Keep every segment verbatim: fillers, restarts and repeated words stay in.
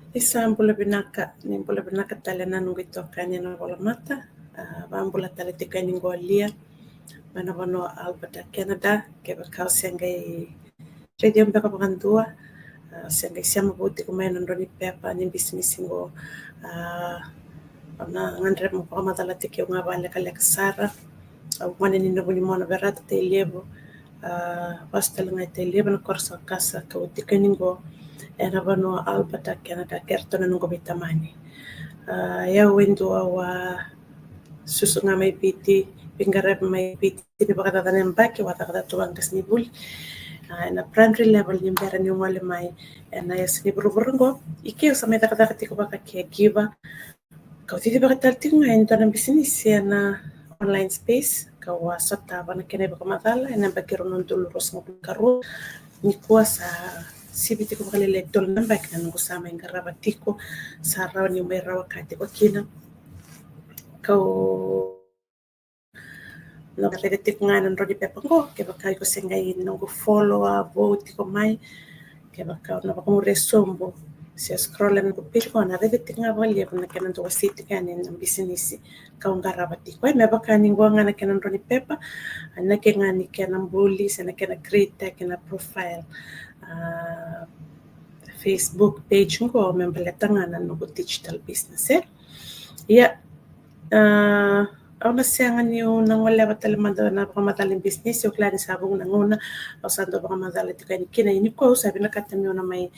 Ni sa bula vinaka, ni bula vinaka tale na noqu itokani ena volamata. A, vakabula tale tiko yani qo Lia mai na vanua o Alberta, Canada. Kevaka o se qai raici au beka vakadua, a, se qai sema vou tiko mai na drau ni pepa ni bisinisi qo, a, au na gadreva meu vakamacala tiko ga vakalekaleka sara. Au gone ni Navunimono, Verata, Tailevu, a, vasu tale ga i Tailevu, na koro o Sakasa, kau tiko yani qo ena vanua o Alberta, Canada, kei ratou na noqu veitamani. A, o yau e dua au a susu ga mai Viti, veiqaravi mai Viti ni vakacaca na yabaki, au a cakacaka tu vaqasenivuli, a, ena primary level ni bera niu gole mai ena yasa ni vuravura qo. I ke au sa mai cakacaka tiko vaka caregiver. Kau cicivaka tale tiko ga e dua na bisinisi ena online space, kau a sotava na kena ivakamacala ena yabaki rua na udolu ruasagavulu ka rua. Nikua sa sivi tiko vakalailai e tolu na yabaki na noqu sa mai qarava tiko, sa rawa niu mai rawa ka tiko kina. Kau na raica tiko ga na drau ni pepa qo, kevaka iko se qai noqu follow vou tiko mai, kevaka o na vakamuria sobu se scroll ena noqu page qo, na raica tiko ga vakalevu na kena dau wasei tiko yani na bisinisi kau qarava tiko. E, me vaka ni qo ga na kena drau ni pepa, na ke ga ni kena buli se na kena create kena profile, a, Facebook page qo me baleta ga na noqu digital business, e. Ia, a, au na sega niu na goleva tale mada na vakamacala ni bisinisi, au kila ni sa vuqa na gauna au sa dau vakamacala tiko yani kina. Ia nikua au sa vinakata meu na mai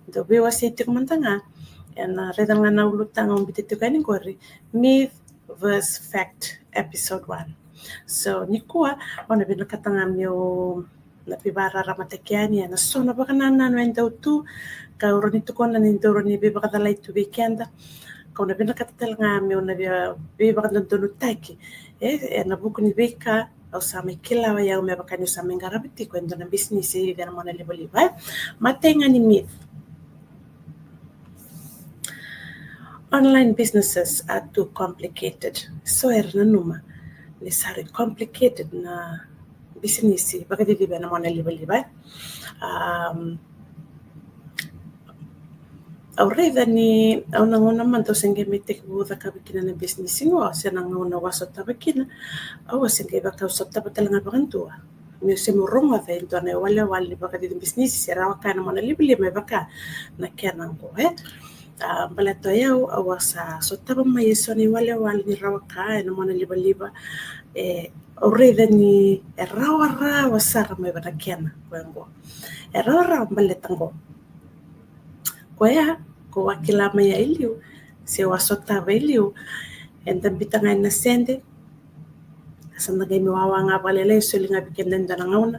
dau veiwasei tiko mada ga ena raica ga na ulutaga au biuta tiko yani qori, myth versus fact, episode one. So nikua au na vinakata ga meu na veivakararamataki yani ena so na vakanananu e dau tu, kau rawa ni tukuna ni dau rawa ni veivakacalai tu vei keda. Kau na vinakata tale ga meu na vei, veivakadodonutaki, e, ena vuku ni veika au sa mai kila o yau me vaka niu sa mai qarava tiko e dua na bisinisi ena mona livaliva, e. Matai ga ni myth. Online businesses are too complicated. So era nanuma ni sa rui complicated na bisinisi vakaciciva ena mona livaliva. Um, au raica ni au na gauna mada au se qai mai tekivu cakava kina na bisinisi qo, se na gauna au a sotava kina, au a se qai vaka au sotava tale ga vakadua. Meu se meu rogoca e dua na iwalewale ni vakacici bisinisi se rawa ka ena mona livaliva me vaka na kena qo, e. A, baleta o yau au a sa sotava mai e so na iwalewale ni rawa ka ena mona livaliva, e, au raica ni e rawarawa sara mai vei na kena qo, e qo. E rawarawa baleta qo. Koya, kau a kila mai ya i liu, se au a sotava i liu, eda biuta ga na sede, sa da qai mai wawa ga vakalailai, soli ga vei keda e dua na gauna,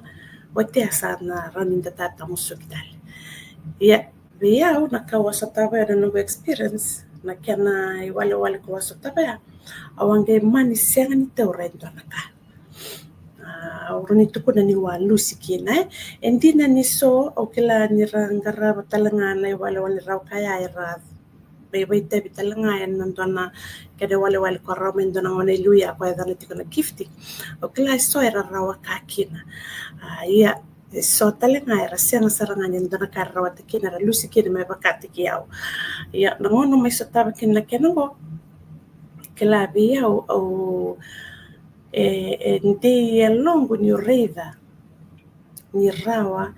oti ya sa na rawa ni da tatamusuki tale. Ia, vei au na ka au a sotava ya, na noqu experience, na kena iwalewale kau a sotava ya, au a qai mani sega ni taura e dua na ka. A, au rawa ni tukuna niu a lusi kina, e. E dina ni so, au kila ni ra qarava tale ga na iwalewale ni rawa ka ya era veivaitavi tale ga ena dua na kena iwalewale ko rawa mai dua na gauna i liu ya ko yacana tiko na gifting. Au kila e so era rawa ka kina. A, ia, e so tale ga era sega sara ga ni dua na ka era rawata kina, era lusi kina me vakataki au. Ia, na gauna au mai sotava kina na kena qo, kila vei au, au, e, e dei e loqu niu raica ni rawa,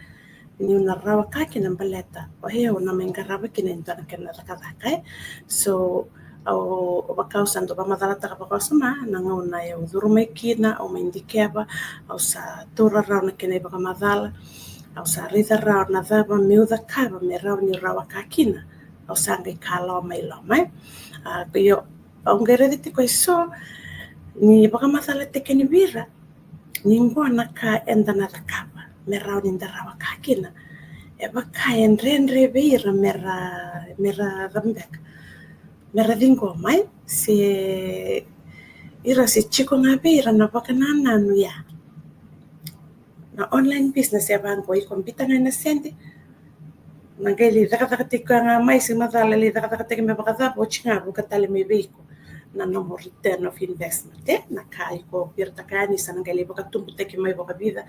niu na rawa ka kina baleta o yau na mai qarava kina e dua na kena cakacaka, e. So au, vaka au sa dau vakamacalataka vakawasoma, na gauna au curu mai kina, au mai dikeva, au sa taura rawa na kena ivakamacala, au sa raica rawa na cava meu cakava me rawa niu rawa ka kina, au sa qai kalawa mai loma, e. A, io, au qai raica tiko e so ni vakamacalataki yani vei ira ni qo na ka eda na cakava me rawa ni da rawa ka kina. E vaka e dredre vei ira me ra, me ra cava beka, me ra ciqoma, e, se ira se tiko ga vei ira na vakanananu ya. Na online business e vaqo, iko biuta ga na sede, na qai lai cakacakataki koya ga mai, se macala lai cakacakataki me vakacava, oti ga vuka tale mai vei iko. na nomu return of investment, e? Na ka iko viritaka yani sa na qai lai vakatubutaki mai vakavica.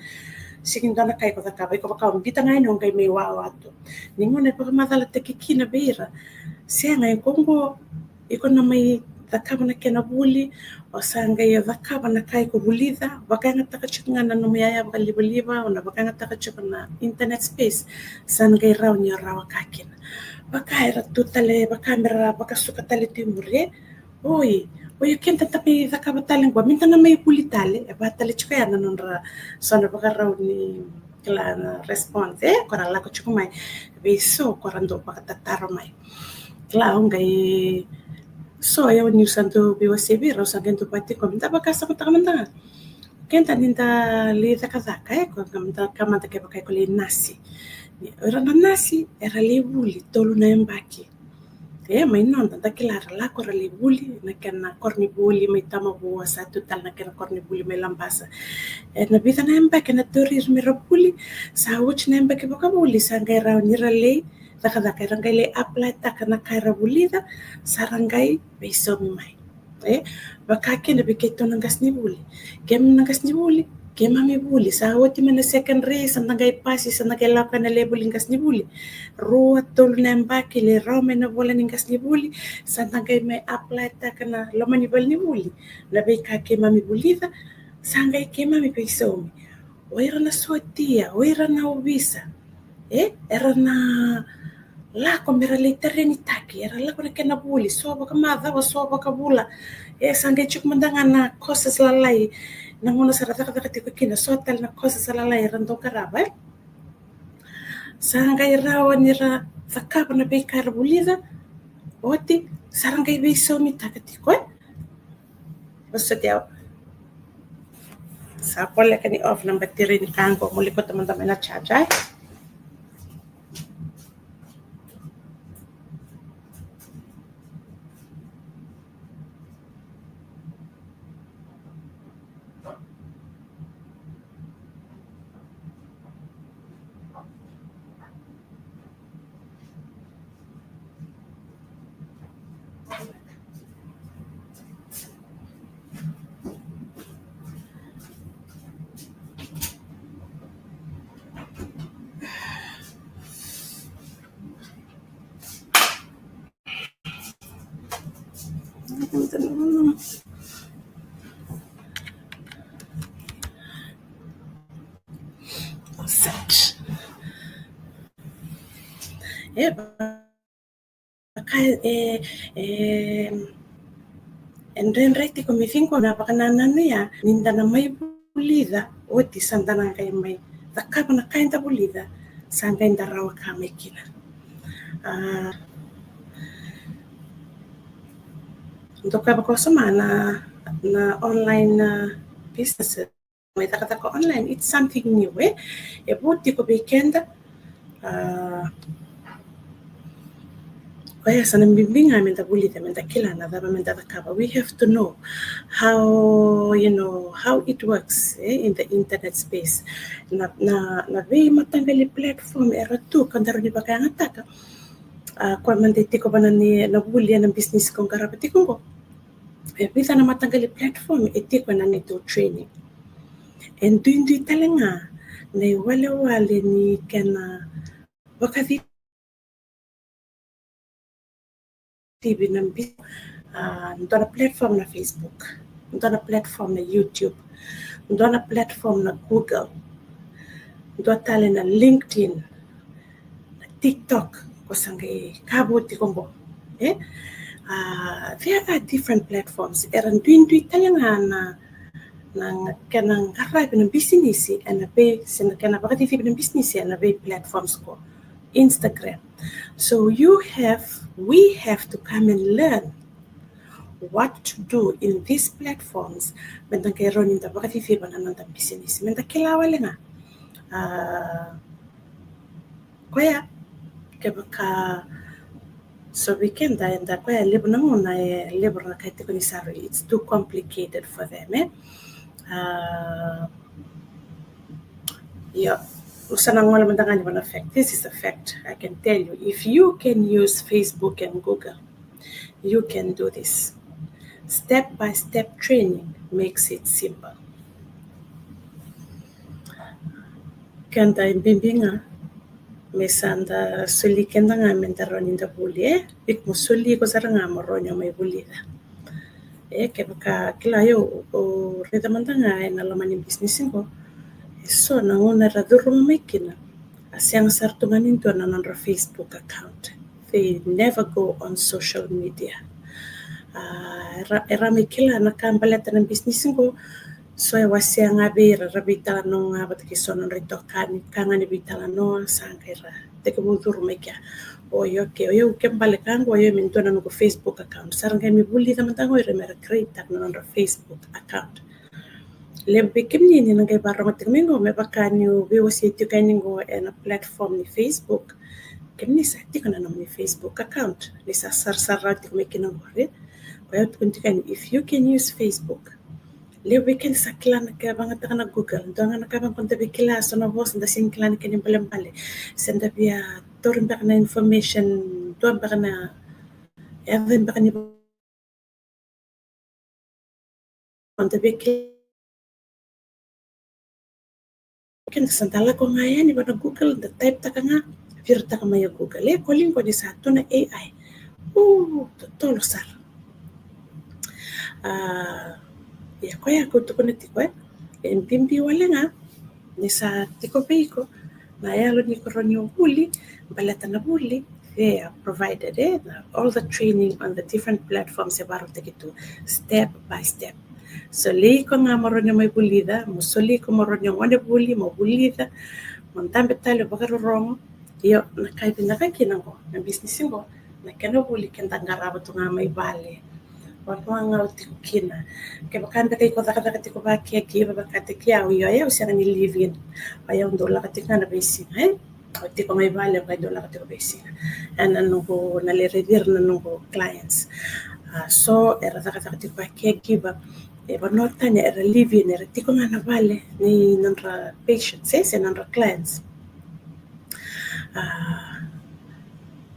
Sega ni dua na ka iko cakava, iko vaka o bita ga yani o qai mai wawa tu. Ni gauna e vakamacalataki kina vei ira, sega, iko qo, iko na mai cakava na kena vuli, o sa qai cakava na ka iko vulica, vakayagataka tiko ga na nomu yaya vakalivaliva, o na vakayagataka tiko na internet space, sa na qai rawa ni o rawa ka kina. Vaka era tu tale, vaka mera vakasuka tale tu i muri, e? Oi, oi, o keda da mai cakava tale qo, meda na mai vuli tale, e vaka tale tiko ya na nodra so na vakarau ni kila na response, e, ko ra lako tiko mai. Vei so ko ra dau vakatataro mai. Kila, au qai so, e, au niu sa dau veiwasei vei ira, au sa qai dau vaka tiko, meda vakasamataka mada ga. Keda ni da lai cakacaka, e, ko meda ka mada kevaka iko lai nasi. O ira na nasi era lai vuli tolu na yabaki. E, mai noda da kila ra lako ra lai vuli na kena koronivuli mai Tamavua, sa tu tale na kena koronivuli mai Labasa. E, na vica na yabaki na tauri ira mera vuli, sa oti na yabaki vakavuli, sa qai rawa ni ra lai cakacaka, era qai lai apply taka na ka era vulica, sa ra qai veisaumi mai. E, vaka kina vei keitou na qasenivuli. Keimami na qasenivuli, keimami vuli, sa oti mai na secondary, sa da qai pasi, sa da qai lako ena level ni qasenivuli. Rua, tolu na yabaki, lai rawa mai na vola ni qasenivuli, sa da qai mai apply taka na loma ni valenivuli. Na veika keimami vulica, sa qai keimami veisaumi. O ira na sotia, o ira na ovisa. E, era na lako mera lai tarenitaki, era lako na kena vuli, so vakamacawa, so vakavula. E, sa qai tiko mada ga na courses lalai, na gauna sa ra cakacaka tiko kina, so tale na courses lalai era dau qarava, e. Sa qai rawa ni ra cakava na veika era vulica, oti, sa ra qai veisaumitaka tiko, e. Vosoti au. Sa voleka ni off na batiri ni ka qo, mo likota mada mai na charge, e. Set. E, vaka, e, e, e dredre tiko me ciqo na vakanananu ya, ni da na mai vulica, oti sa da na qai mai cakava na ka eda vulica, sa qai da rawa ka mai kina. A, doka vakawasoma na, na online, a, business. Mai cakacaka online, it's something new, e? E vo tiko vei keda. A, koya sa na bibi ga meda vulica, meda kila na cava meda cakava. We have to know how, you know, how it works, e, in the internet space. Na, na, na veimataqali platform era tu ka daru ni vakayagataka. A, koya mada e tiko vana ni na vuli ena business ko qarava tiko qo. E vica na mataqali platform e tiko ena neitou training. E duidui tale ga na iwalewale ni kena vakacivi na bi-, a, dua na platform na Facebook, dua na platform na YouTube, dua na platform na Google, dua tale na LinkedIn, na TikTok, ko sa qai kavo tiko qo. E? A, there are different platforms. Era duidui tale ga na, na kena qaravi na bisinisi ena vei, se na kena vakacicivi na bisinisi ena vei platforms ko Instagram. So you have, we have to come and learn what to do in these platforms. Meda qai rawa ni da vakaciciva na noda bisinisi. Meda kila wale ga. A, koya, kevaka so vei keda, eda koya levu na gauna e levu na ka e tiko ni sa rui, it's too complicated for them, e? A, io, au sa na gole mada ga ni vana fact. This is a fact. I can tell you, if you can use Facebook and Google, you can do this. Step by step training makes it simple. Keda e bibi ga me sa da soli keda ga me da rawa ni da vuli, e? Iko mo soli iko sara ga mo rawa ni o mai vulica. E, kevaka kila, io, o raica mada ga ena loma ni bisinisi qo, e so na gauna era curuma mai kina, a sega sara tu ga ni dua na nodra Facebook account. They never go on social media. A, era, era mai kila na ka baleta na bisinisi qo, so e wasea ga vei ira, ra veitalanoa ga vata kei so na nodra itokani, ka ga ni veitalanoa, sa qai ra tekivu curu mai kea. O io, okay, o io, kena ibalebale ka qo, o io me dua na noqu Facebook account. Sa ra qai mai vulica mada ga o ira me ra create-taka na nodra Facebook account. Levu vei kemuni ni na qai varogo tiko mai qo, me vaka niu veiwasei tiko yani qo ena platform ni Facebook. Kemuni sa tiko na nomuni Facebook account, ni sa sarasara tiko mai kina qori. Koya au tukuna tiko yani, if you can use Facebook. Levu vei keda sa kila na ka e vagataka na Google. Dua ga na ka vaqo da via kila so na vosa da sega ni kila na kena ibalebale. Se da via taura beka na information, dua beka na, e yaco beka ni, da via kila. Keda sa da lako ga yani vua na Google, da type-taka ga, viritaka mai o Google. E, koya qo ni sa tu na A I. U, totolo sara. A, ia, koya au tukuna tiko, e, e bibi wale ga ni sa tiko vei iko na yalo ni ko rawa ni o vuli, baleta na vuli, e, provided, e, na, all the training on the different platforms e vakarautaki tu, step by step. Soli iko ga mo rawa ni o mai vulica, mo soli iko mo rawa ni o gone vuli, mo vulica, mo dabe tale, vakarorogo. Io, na ka e vinaka kina qo, na bisinisi qo, na kena vuli keda qarava tu ga mai vale. Vanua ga o tiko kina. Kevaka beka iko cakacaka tiko vaka caregiver, vakataki au, io, au sega ni live in. O yau dau lako tiko ga na veisiga, e? Au tiko mai vale, au qai dau lako tiko veisiga. Ena noqu, na lai raici ira na noqu clients. A, so era cakacaka tiko vaka caregiver. E vanua tani era live in, era tiko ga na vale ni nodra patients, e, se nodra clients. A,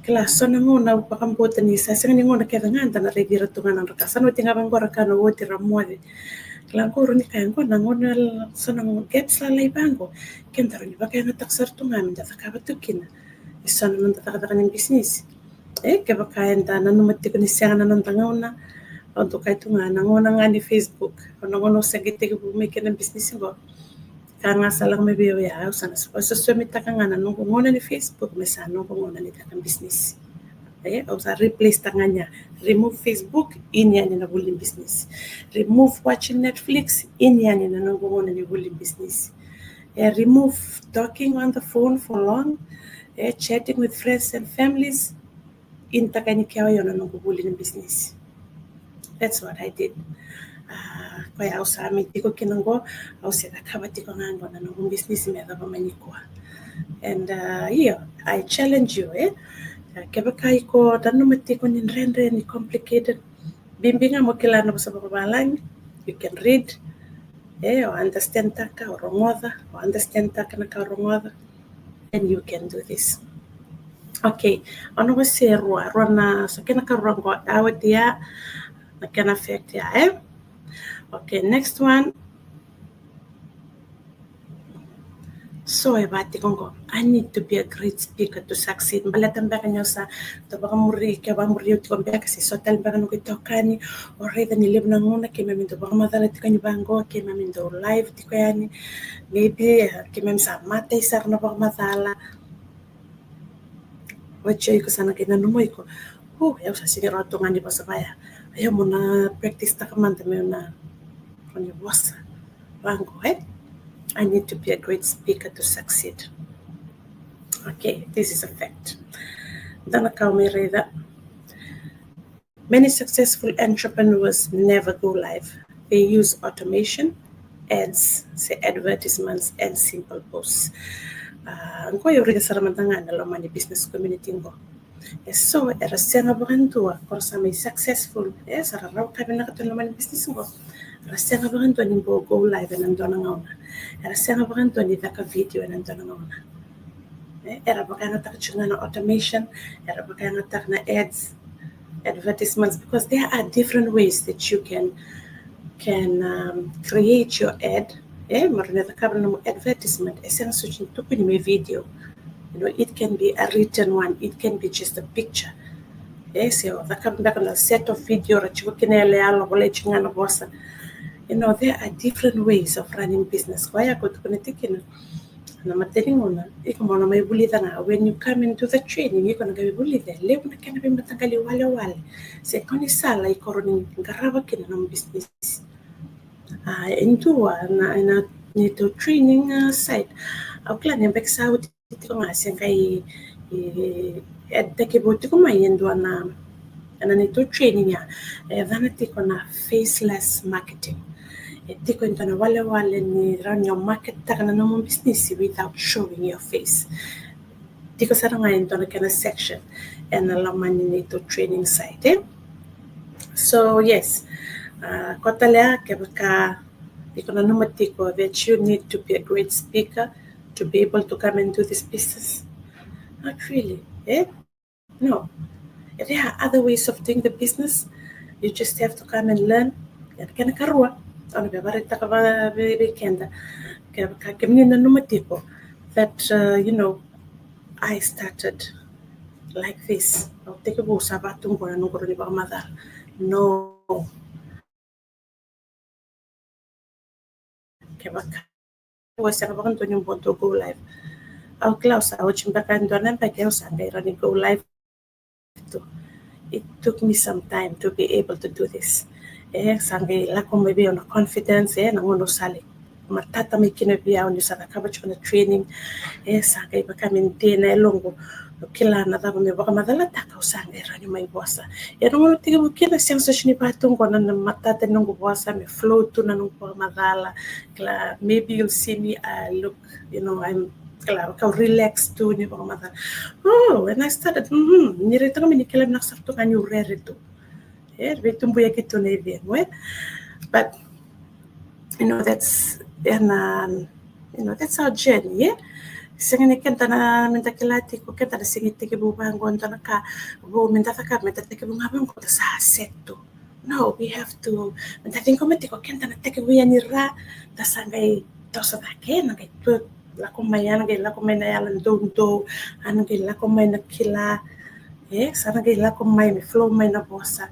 kila, so na gauna au vakabauta ni sa sega ni gauna kece ga da na raici ira tu ga na nodra ka. Sa na oti ga vaqo ra ka na oti ra moce. Kila, qo rawa ni kaya qo na gauna, so na gaps lalai vaqo keda rawa ni vakayagataka sara tu ga me da cakava tu kina e so na noda cakacaka ni bisinisi. E, kevaka eda nanuma tiko ni sega na noda gauna, au dau kaya tu ga na gauna ga ni Facebook, na gauna au sa qai tekivu mai kina na bisinisi qo. Ka ga sa lako mai vei au ya, au sa na, au sa sosomitaka ga na noqu gauna ni Facebook me sa noqu gauna ni caka bisinisi. E, au sa replace-taka ga ni ya. Remove Facebook, in yani na vuli bisinisi. Remove watching Netflix, in yani na noqu gauna ni vuli bisinisi. E, remove talking on the phone for long, e, chatting with friends and families, in-taka yani kea o yau na noqu vuli ni bisinisi. That's what I did. A, koya au sa mai tiko kina qo, au se cakava tiko ga qo na noqu bisinisi me yacova mai nikua. And, a, io, I challenge you, e? A, kevaka iko nanuma tiko ni dredre, ni complicated, bibi ga mo kila na vosa vakavalagi, you can read, e, o understand-taka, o rogoca, o understand-taka na ka o rogoca. And you can do this. Okay, au na wasea e rua, rua na, so kena ikarua qo, a oti ya, na kena effect ya, e? Okay, next one. So e vaka tiko qo, I need to be a great speaker to succeed. Baleta beka ni au sa dau vakamuri, ke vakamuri au tiko beka, se so tale beka noqu itokani, o raica ni levu na gauna keimami dau vakamacala tiko yani vaqo, keimami dau live tiko yani. Maybe, e, keimami sa matai sara na vakamacala. Oti iko sa na qai nanuma iko, o, au sa sega ni rawa tu ga ni vosa vaya. Io, mo na practice-taka mada meu na rawa ni vosa vaqo, e? I need to be a great speaker to succeed. Okay, this is a fact. Dua na ka au mai raica. Many successful entrepreneurs never go live. They use automation, ads, se advertisements, and simple posts. A, qo au raica sara mada ga na loma ni business community qo. E so era sega vakadua, ko ra sa mai successful, e, sa ra rawa ka vinaka tu na loma ni business qo. Era sega vakadua ni bau go live ena dua na gauna. Era sega vakadua ni caka video ena dua na gauna. E, era vakayagataka tiko ga na automation, era vakayagataka na ads, advertisements, because there are different ways that you can can um, create your ad. E, mo rawa ni cakava na nomu advertisement, e sega soti ni tukuni me video. You know, it can be a written one, it can be just a picture. E, se o cakava beka na set of video ra tiko kina yaloyalo, volai tiko ga na vosa. You know, there are different ways of running business. Koya ko tukuna tiko kina na matai ni gauna, iko mo na mai vulica ga. When you come and do the training, iko na qai vulica e levu na kena veimataqali walewale se gaunisala iko rawa ni qarava kina nomu business. A, e dua na, na neitou training, a, site. Au kila ni beka sa oti tiko ga se qai, e, e tekivu tiko mai e dua na, na neitou training ya. E yacana tiko na faceless marketing. E tiko e dua na walewale ni rawa ni o market-taka na nomu business without showing your face. Tiko sara ga e dua na kena section ena loma ni neitou training site, e? So yes, a, koto tale ya, kevaka iko nanuma tiko that you need to be a great speaker to be able to come and do this business. Not really, e? No. There are other ways of doing the business. You just have to come and learn. Ia na kena karua, au na via vakaraitaka vei, vei keda, kevaka kemuni nanuma tiko that, uh, you know, I started like this. Au tekivu sa vaka tu qo na noqu rawa ni vakamacala. No. Kevaka au sega vakadua ni bau dau go live. Au kila au sa oti beka e dua na yabaki au sa qai rawa ni go live tu. It took me some time to be able to do this. E, sa qai lako mai vei au na confidence, e, na gauna au sa lai matata mai kina vei au niu sa cakava tiko na training. E, sa qai vaka me dina e yaloqu. Au kila na cava meu vakamacalataka, au sa qai rawa ni mai vosa. E, na gauna au tekivu kina, sega soti ni vaka tu qo na, na matata ni noqu vosa, me flow tu na noqu vakamacala. Kila, maybe you'll see me, I look, you know, I'm, kila, kau relax tu niu vakamacala. Oh, when I started, mm, ni raica ga me ni kila vinaka sara tu ga niu rere tu. E, veitubuya keitou na icegu, e. But, you know, that's, and, um, you know, that's our journey, e. Sega ni keda na, meda kila tiko, keda na sega ni tekivu vaqo, dua na ka vou meda cakava, meda tekivu ga vaqo, da sa set tu. No, we have to, meda ciqoma tiko, keda na tekivu yani ra, da sa qai toso cake, na qai tu, lako mai, a na qai lako mai na yalo doudou, a na qai lako mai na kila, e, sa na qai lako mai me flow mai na vosa.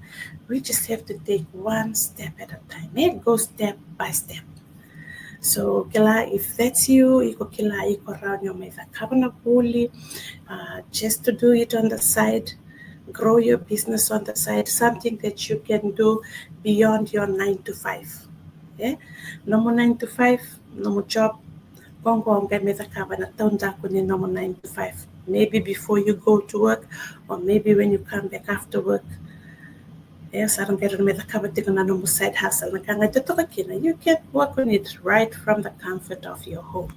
We just have to take one step at a time, e, go step by step. So, kila, if that's you, iko kila, iko rawa ni o mai cakava na vuli, uh, just to do it on the side, grow your business on the side, something that you can do beyond your nine to five. E? Nomu nine to five, nomu job, qo qai mai cakava na taudaku ni nomu nine to five. Maybe before you go to work, or maybe when you come back after work. E, sa ra qai rawa ni mai cakava tiko na nomu side hustle. Na ka qai totoka kina, you can work on it right from the comfort of your home.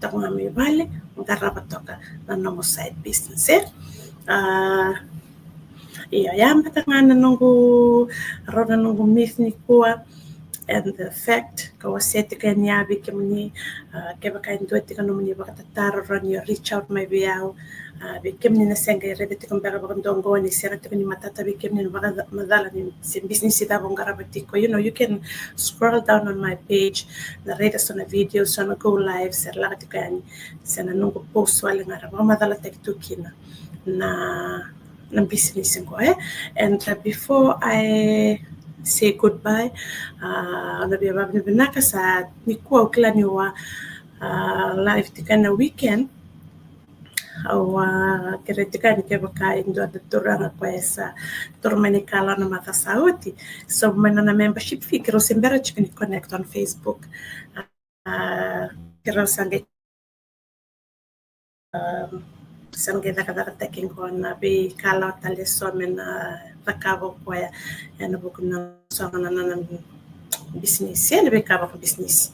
Toka ga mai vale, qarava toka na nomu side business, e? A, io, ya beka ga na noqu, rau na noqu myth nikua, and the fact, kau wasea tiko yani ya vei kemuni, a, kevaka e dua tiko nomuni vakatataro, rawa ni o reach out mai vei au, a, vei kemuni na sega ni raica tiko beka vakadua qo ni sega tiko ni matata vei kemuni na vakamacala ni se business cava o qarava tiko. You know, you can scroll down on my page, na raica so na video, so na go live, se lako tiko yani, se na noqu post wale ga ra vakamacalataki tu kina na, na business qo, e? And, uh, before I say goodbye, uh, au na via vakavinavinaka, sa nikua au kila ni au a, uh, live tiko na weekend. Au a, uh, kerei tiko yani kevaka e dua na turaga koya sa toro mai na ikalawa na macawa sa oti. So mai na nona membership fee, keirau se bera tiko ni connect on Facebook. A, keirau sa qai, um, sa qai cakacakataki qo na veikalawa tale eso me na cakava o koya ena vuku ni sogo na nona bisinisi, ena veika vakabisinisi.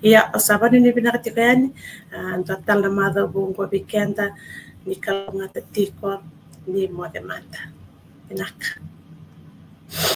Ia, au sa vakanuinui vinaka tiko yani, a, dua tale na macawa vou qo vei keda, ni kalougata tiko, ni moce mada. Vinaka.